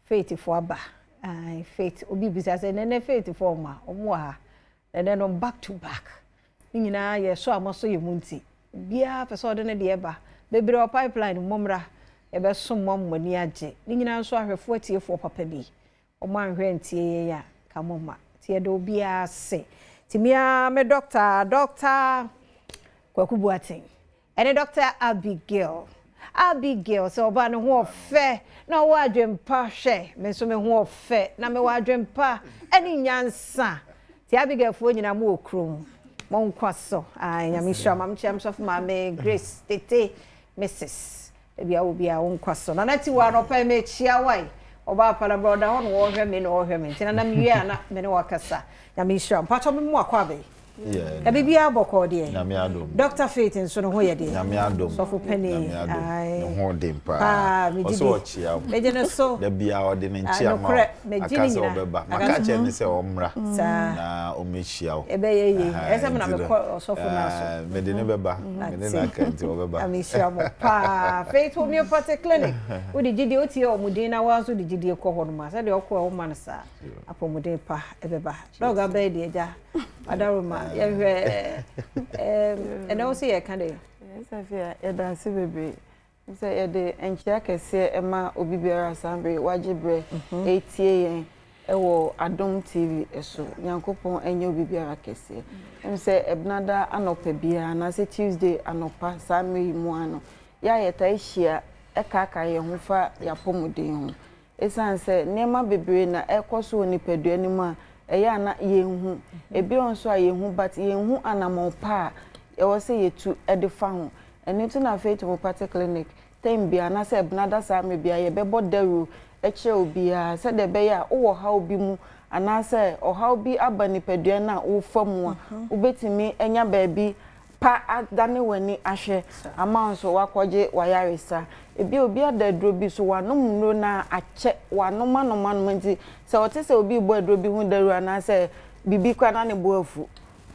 Faithfoɔ aba. Ae, Faith. Obi bisa sɛ, nɛnɛ Faithfoɔ ɔma? Ɔmo wɔ ha. Nɛnɛ no back to back. Ne nyinaa yɛ so a moasɔ yɛn mu nti. Obiara pɛ sɛ ɔde ne deɛ ba. Bebree wɔ pipeline mu, mommra. Yɛbɛsom mo ama mo ani agye. Ne nyinaa nso ahwɛfoɔ atiefoɔ papa bi. Ɔmo anhwɛ antie yɛn a, ka mo mma. Nti yɛda obiara ase. Nti me ara me doctor, Doctor Kwaku Boateng. Ɛne Doctor Abigail. Abigail, sɛ ɔbaa ne ho ɔfɛ na ɔwɔ adwempa hwɛ, me nso me ho ɔfɛ na mewɔ adwempa ɛne nyansa. Nti Abigail foɔ nyinaa mo wɔ kurom. Mo nkwa so. Ae, Nyame nhyira mo. Maame Kyia Sɔfo Maame Grace Tete, Mrs. Baabi a wɔ biara wo nkwa so. Nana Tiwa anɔpa yi mekyia wo ae. Ɔbaa pa na bra ɔda hɔ na ɔrehwɛ me na ɔrehwɛ me. Nti Nana mewie a na me ne wo akasa. Nyame nhyira wo. Mpakyɛw me mu akɔ abɛn. Na biribiara bɔkɔɔ deɛ. Nyame adom. Doctor Faith nso ne ho yɛ deɛ. Nyame adom. Sɔfo panin. Nyame adom. Ae. Ne ho den paa. Paa, megye Ɔsɛ di. ɔkyea wo. Megye no so. Da biara ɔde ne Ah, nkyea ma wo. nokorɛ, megye Aka ne sɛ nyinaa. ɔbɛba. Aka Maka sɛ kyerɛ no sɛ ɔmmra. Saa. Na ɔmmɛhyia wo. Ɛbɛyɛ yie. Aha, Ɛsɛ sɛ me na nti no, mekɔ ɔsɔfo no aso. eh, mede ne bɛba. Me ne no aka nti ɔbɛba. Nyame nhyira mo paa. Faith Homeopathic Clinic. Wode gyidie, wotie wɔn din na wo ara nso de gyidie kɔ hɔ nom a, sɛdeɛ ɔkɔ a woma no saa. Apɔmuden pa ɛbɛba. Dɔg abɛyɛ deɛ agya. Adaroma, yɛhwɛ ɛnɛ wo sɛ yɛka dɛ. Safia, yɛda ase bebree. Sɛ yɛde nkyea kɛseɛ ma obi biara saa bere wagye berɛ ɛretie yɛn ɛwɔ Adom TV so. Nyankopɔn ɛnyɛ obi biara kɛseɛ. Ɛm sɛ Ɛbenada anɔpa biara anaasɛ Tuesday anɔpa saa mmerɛ yi mu ano, yɛ a yɛtaa hyia ɛkaakae yɛn ho fa yɛapɔmuden ho. Esiane sɛ nneɛma bebree na ɛrekɔ so wɔ nipadua no mu a, ɛyɛ a na yɛnhu. Ebi wɔ nso a yɛhu but yɛnhu anammɔn pa a ɛwɔ sɛ yɛtu de fa ho. Ɛno nti na Faith Homeopathic Clinic, term biara anaasɛ Ɛbenada saa mmerɛ biara yɛbɛbɔ dawuro kyerɛ obiara sɛdeɛ ɛbɛyɛ a wowɔ haw bi mu anaasɛ ɔhaw bi aba nipadua no a worefa mu a, wobɛtumi anya baabi pa adane w'ani ahwɛ ama wo nso woakɔgye w'ayaresa. Ebia obi ada aduro bi so, wanom nnuro no ara akyɛ, wanom anom anom nti sɛ ɔte sɛ obi rebɔ aduro bi ho dawuro anaasɛ biribi koraa na ne bo afu.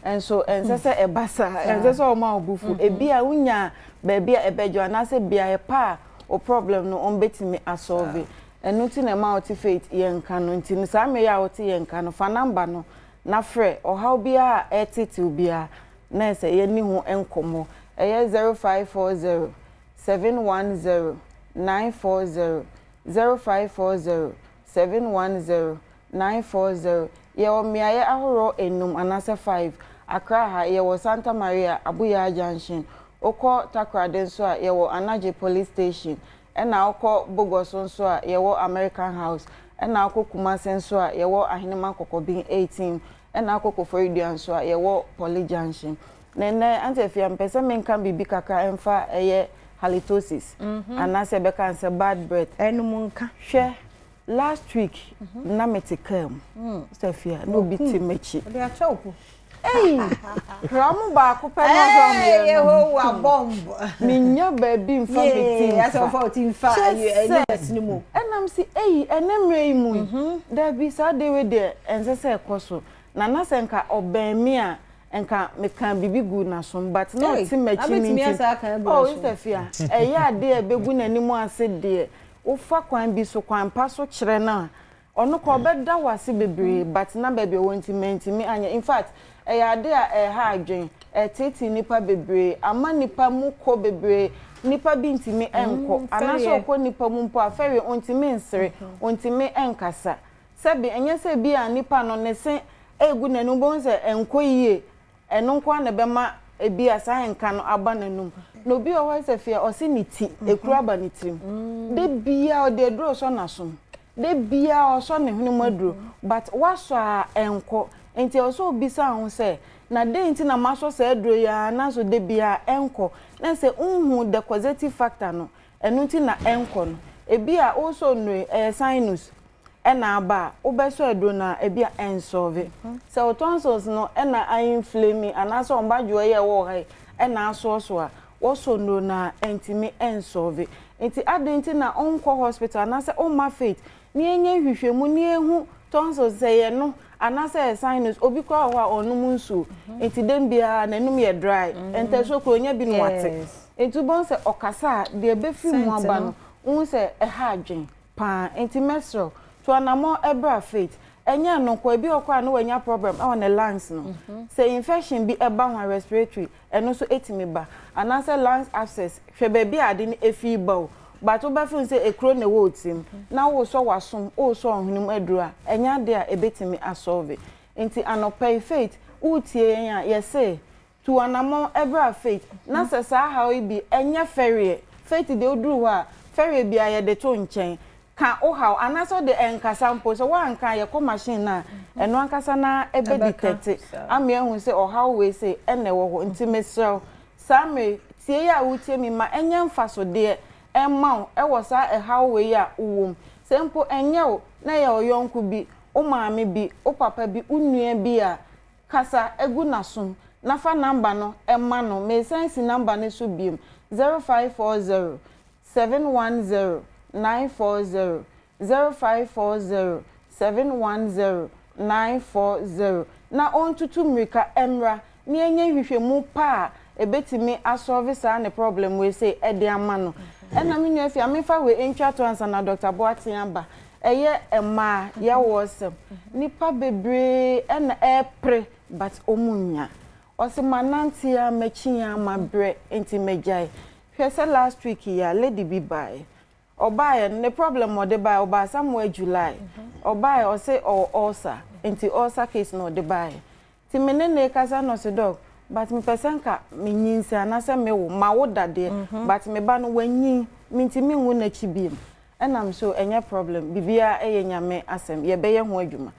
Nso ɛnsɛ sɛ ɛba saa, ɛnsɛ sɛ ɔma wo bo fu. Ebia wonya baabi a ɛbɛdwo anaasɛ beaeɛ pa a wo problem no wɔbɛtumi asɔlve. Ɛno nti na ɛma wote Faith yɛn nka no. Nti no saa mmerɛ yi a wote yɛn nka no, fa number no na frɛ. Ɔhaw biara a ɛretetew biara na ɛsɛ yɛne ho nkɔmmɔ. Ɛyɛ 0540 710 940, 0540 710 940. Yɛwɔ mmeaeɛ ahoroɔ enum anaasɛ five. Accra ha, yɛwɔ Santa Maria, Abuyaa Junction. Wokɔ Takoradi nso a, yɛwɔ Anagye Police Station. Ɛna wokɔ Bogoso nso a, yɛwɔ American House. Ɛna wokɔ Kumasi nso a, yɛwɔ Ahenema Kɔkɔben 18. Ɛna akɔ Koforidua nso a, yɛwɔ Poly Junction. Na nnɛ, Auntie Afia, mepɛ sɛ menka biribi kakra ɛmfa ɛyɛ halitosis anaasɛ yɛbɛka no sɛ bad breath. Ɛnom nka. Hwɛ, last week na mete kaa mu, Sister Afia, na obi te m'akyi. Ɔde akyɛ wo po. Ei! Hwɛ baako pɛ na ɔhwɛ ɔmo yɛ no. Yehowa bomb. Menya baabi mfa me ti mfa. Asɛ ɔfa wo ti mfa leaders no mu. Ɛnam si eyi ɛnɛ mmerɛ yi mu yi. Dabi saa de wei deɛ ɛnsɛ sɛ ɛkɔ so. Na na sɛ nka ɔbɛn mi a nka meka biribi gu n'asom but na ɔte m'akyi ne nti. Oh Sister Fia, ɛyɛ adeɛ a ɛbɛgu n'anim ase deɛ wofa kwan bi so kwan pa so kyerɛ no a ɔno kɔ ɔbɛda wo ase bebree but na baabi ɔwɔ nti mantumi anyɛ. In fact, ɛyɛ ade a ɛha adwen, ɛteetee nnipa bebree, ama nnipa mu kɔ bebree, nnipa bi ntumi nkɔ anaasɛ ɔkɔ nnipa mu mpo a fɛreɛ ɔntumi nsere, ɔntumi nkasa. Sɛbe ɛnyɛ sɛ bi a nipa no ne se ɛregu n'anim wobɛhu sɛ ɛnkɔ yie, ɛno nko ara na ɛbɛma ebi a saa nka no aba n'anum. Na obi wɔ hɔ sɛ fie ɔse ne ti, ekuro aba ne tirim. Da biara ɔde aduro sɔ n'asom. Da biara ɔsɔ ne hwene mu aduro but wasɔ a ɛnkɔ. Nti ɛwɔ sɛ obisa ho sɛ na dɛn nti na masɔ saa aduro yi ara nanso da biara ɛnkɔ. Na sɛ nhu the causative factor no, ɛno nti na ɛnkɔ no. Ebi a wosɔ nnuro yi, ɛyɛ sinus ɛna aba a, wobɛsɔ aduro no a ebi a ɛnsɔlve. Sɛ wo tonsils no ɛna a-inflame anaasɛ wɔn badwoɔ yi a ɛwɔ ha yi ɛna asoɔsoɔ a, wɔsɔ nnuro no a ɛntumi ɛnsɔlve. Nti adɛn nti na wonkɔ hospital anaasɛ womma Faith na yɛnyɛ nhwehwɛmu na yɛnhu tonsils sɛ ɛyɛ no anaasɛ ɛyɛ sinus. Obi koraa wɔ hɔ a ɔnnom nsuo nti da biara n'anum yɛ dry, ntasuo koraa ɔnya bi na wate. Nti wobɛhu sɛ ɔkasa a deɛ ɛbɛfiri mu aba no, wohu sɛ ɛha adwene. paa. Nti mɛsrɛ wo, tu anamɔn bra Faith. Ɛnyɛ ɛno nko, ebi wɔ hɔ koraa a na wanya problem wɔ ne lungs no. Sɛ infection bi ba ho a, respiratory, ɛno nso tumi ba. Anaasɛ lungs abscess, hwɛ baabi a ade no firi ba o, but wobɛ feel sɛ ekuro na ɛwɔ wo tirim, na woresɔ w'asom, woresɔ wo hwene mu aduro a, ɛnyɛ adeɛ a ɛbɛtumi a solve. Nti anɔpa yi, Faith, woretie yɛn a, yɛse Tu anamɔn bra Faith na sɛ saa haw yi bi ɛnyɛ fɛreɛ, Faith deɛ woduru hɔ a fɛreɛ biara yɛde to nkyɛn, ka wo haw anaasɛ wode ɛnkasa mpo, sɛ woanka a yɛkɔ machine no a ɛno ankasa no ara ɛbɛ detect ama yɛahu sɛ ɔhaw wei sei ɛna ɛwɔ hɔ. Nti mesrɛ wo saa mmerɛ yi tie yi a woretie me yi ma ɛnyɛ mfasodeɛ mma wo ɛwɔ saa ɛhaw wei a wowɔ mu. Sɛ mpo ɛnyɛ wo na ɛyɛ wo yɔnko bi, wo maame bi, wo papa bi, wo nua bi a, Kasa gu n'asom na fa number no ma no, meresan si number no so biom, 0540 710 940, 0540 710 940, na ɔntutu mmirika mmra na yɛnyɛ nhwehwɛmu pa a ɛbɛtumi asɔlve saa ne problem wei sei de ama no. Ɛna me nua Afia, memfa wei ntwa to ansa na Doctor Boateng aba, Ɛyɛ mmaa yɛwoɔsɛm nipa bebree ɛna ɛpre but ɔmu nnya ɔse manante aa makyin aa mabrɛ nti magyae hwɛ sɛ last week yi a lady bi baeɛ ɔbaeɛ no ne problem ɔde baeɛ ɔbaa somewhere July ɔbaeɛ ɔse ɔwɔ ulcer nti ulcer case na ɔde baeɛ nti me ne no rekasa na ɔse doc but mepɛ sɛ nka menyinsɛn anaasɛ mewo mawo dadeɛ but me ba no wanyin mentumi nwo n'akyi biom Ɛna me so ɛnyɛ problem biribiara ɛyɛ Nyame asɛm yɛbɛyɛ ho adwuma.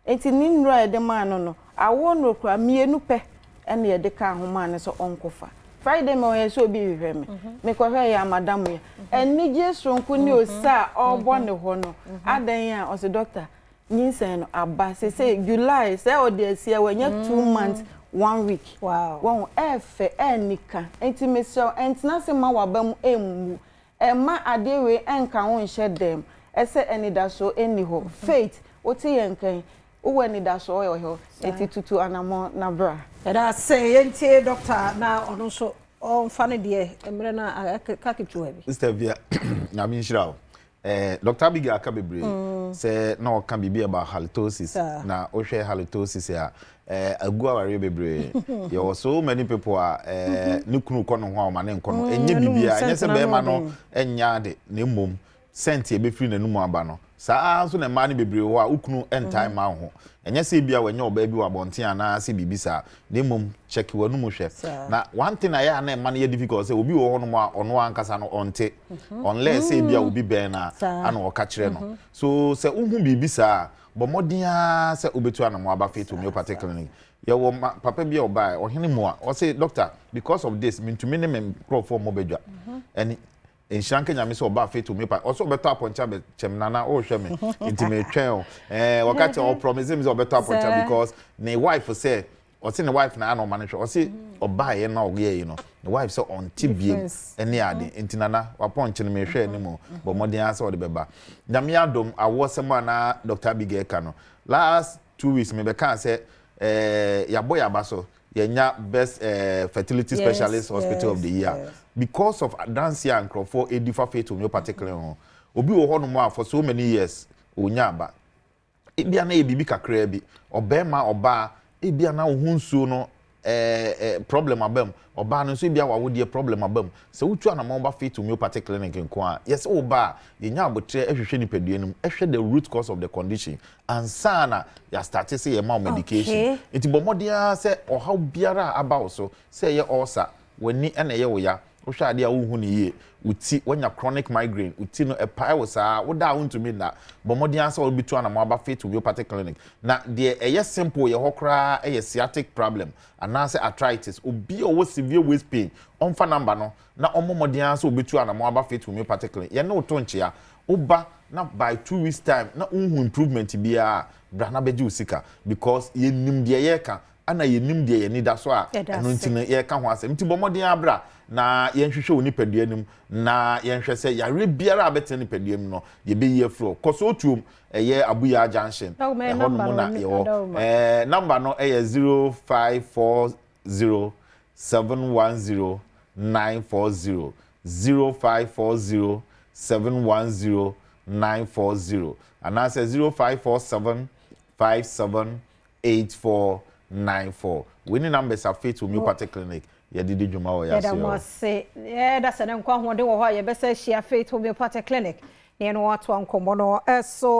Nti ne nnuro a yɛde maa no no awoɔ nnuro koraa mmienu pɛ ɛna yɛde kaa ho maa no sɛ ɔnkɔfa. Friday ma ɔyɛ sɛ obi rehwehwɛ me, mekɔhwɛɛ yɛ a madam yɛ anigyeɛ soronko ne osa a ɔrebɔ ne hɔ no adɛn a ɔse doctor nyinsɛn no aba sesei July sɛ ɔde asi a wanya 2 months 1 week. Wahu ɛɛfɛ ɛɛnika nti mesrɛ wo ɛntena ase mma w'aba mu ɛmmu. Mma adeɛ wei nka wo nhyɛ dɛm sɛ anidasoɔ nni hɔ. Faith, wote yɛn nka yi, wowɔ anidasoɔ wɔ hɔ, enti tutu anammɔn na bra. Yɛda ase. Yɛntie Doctor na ɔno nso ɔmfa ne deɛ mmerɛ no a aka ketewa bi. Sister Afia, Nyame nhyira wo. Eh, Doctor Abigail aka bebree sɛ na ɔka biribi about halitosis na wohwɛ halitosis a eh, agu awareɛ bebree. Yɛwɔ so many people a eh, ne kunu kɔ ne ho a ɔma ne nkɔ no. Ɛnyɛ biribiara, ɛnyɛ sɛ bɛrima no nyɛ ade na mmom scent a ɛbɛfiri n'anum aba no. Saa ara nso na mmaa no bebree wɔ hɔ a wo kunu ntae mma wo ho. Ɛnyɛ sɛ ebia wanya ɔbaa bi wɔ abɔnten anaa sɛ biribi saa, na mmom check w'anum hwɛ. Na one thing a ɛyɛ a na ɛma no yɛ difficult sɛ obi wɔ hɔnom a ɔno ankasa no ɔnte unless sɛ ebia obi bɛn no a ana ɔka kyerɛ no. So sɛ wohu biribi saa a, bɔ mmɔden ara sɛ wobɛtu anamɔ aba Faith Homeopathic Clinic. Yɛwɔ ma papa bi a ɔbaeɛ, ɔhene mu a, ɔse doctor because of this mentumi ne me nkurɔfoɔ mmɔ badwa. And Nhyira nka Nyame sɛ ɔbaa Faith Homeopathy. Ɔsɛ ɔbɛtɔ apɔnkye abɛkyɛ me nana ɔrehwɛ me nti metwɛn o. Ɛɛ ɔka kyerɛ ɔpromise me sɛ ɔbɛtɔ apɔnkye because ne wife sɛ ɔse ne wife na ana ɔma no hwɛ ɔse ɔbaeɛ na ɔyɛɛ no ne wife sɛ ɔnte biem ɛne ade nti nana wapɔnkye no mehwɛ anim o bɔ mmɔden ara sɛ ɔde bɛba. Nyame adom awoɔsɛm a na Dr. Abigail ka no last 2 weeks mebɛkaa sɛ ɛɛ yɛabɔ yɛn aba so yɛnya best fertility specialist hospital of the year because of adanse a nkurɔfoɔ edi fa Faith Homeopathic Clinic ho. Obi wɔ hɔnom a for so many years onya aba. Ebia na yɛ biribi kakraa bi. Ɔbɛrima, ɔbaa, ebia na wo ho nsuo no problem aba mu. Ɔbaa no nso ebia wawodeɛ problem aba mu. Sɛ wotu anamɔn ba Faith Homeopathic Clinic nko a, yɛsɛ wo ba a, yɛnya abotire hwehwɛ nipadua no mu, hwɛ the root cause of the condition ansa na yɛastarte sɛ yɛma wo medication. Nti bɔ mmɔden ara sɛ ɔhaw biara a aba wo so, sɛ ɛyɛ ulcer, w'ani na ɛyɛ wo ya, wohwɛ adeɛ a wonhu no yie, wo ti, woanya chronic migraine, wo ti no ɛpae wo saa, woda a wontumi nna, bɔ mmɔden ara sɛ wobɛtu anamɔn aba Faith Homeopathic Clinic. Na deɛ ɛyɛ simple yɛ hɔ koraa yɛ sciatic problem anaasɛ arthritis. Obi a ɔwɔ severe waist pain, ɔmfa number no na ɔmmɔ mmɔden ara sɛ ɔbɛtu anamɔn aba Faith Homeopathic Clinic. Yɛne wo to nkyea. Woba na by 2 weeks time na wonhu improvement biara a, bra na bɛgye wo sika because yɛnim deɛ yɛreka ana yɛnim deɛ yɛni da so a ɛno nti no yɛreka ho asɛm. Nti bɔ mmɔden ara bra na yɛnhwehwɛ wo nipadua no mu na yɛnhwɛ sɛ yareɛ biara a bɛtena nipadua mu no yɛbɛyi afiri hɔ. Kɔ so otuom ɛyɛ Abuya Junction ɛhɔ nom na yɛwɔ. Number no ɛyɛ 0540 710 940, 0540 710. 940 anaasɛ 0547 57 84 94. Wei ne numbers a Faith Homeopathic Clinic yɛde di dwuma wɔ Yɛda mo yɛase hɔ. ase. Yɛda sɛ ne nkwa ahoɔden wɔ hɔ a, yɛbɛsɛ ahyia Faith Homeopathic Clinic na yɛne wɔn atoa nkɔmmɔ no ɛso.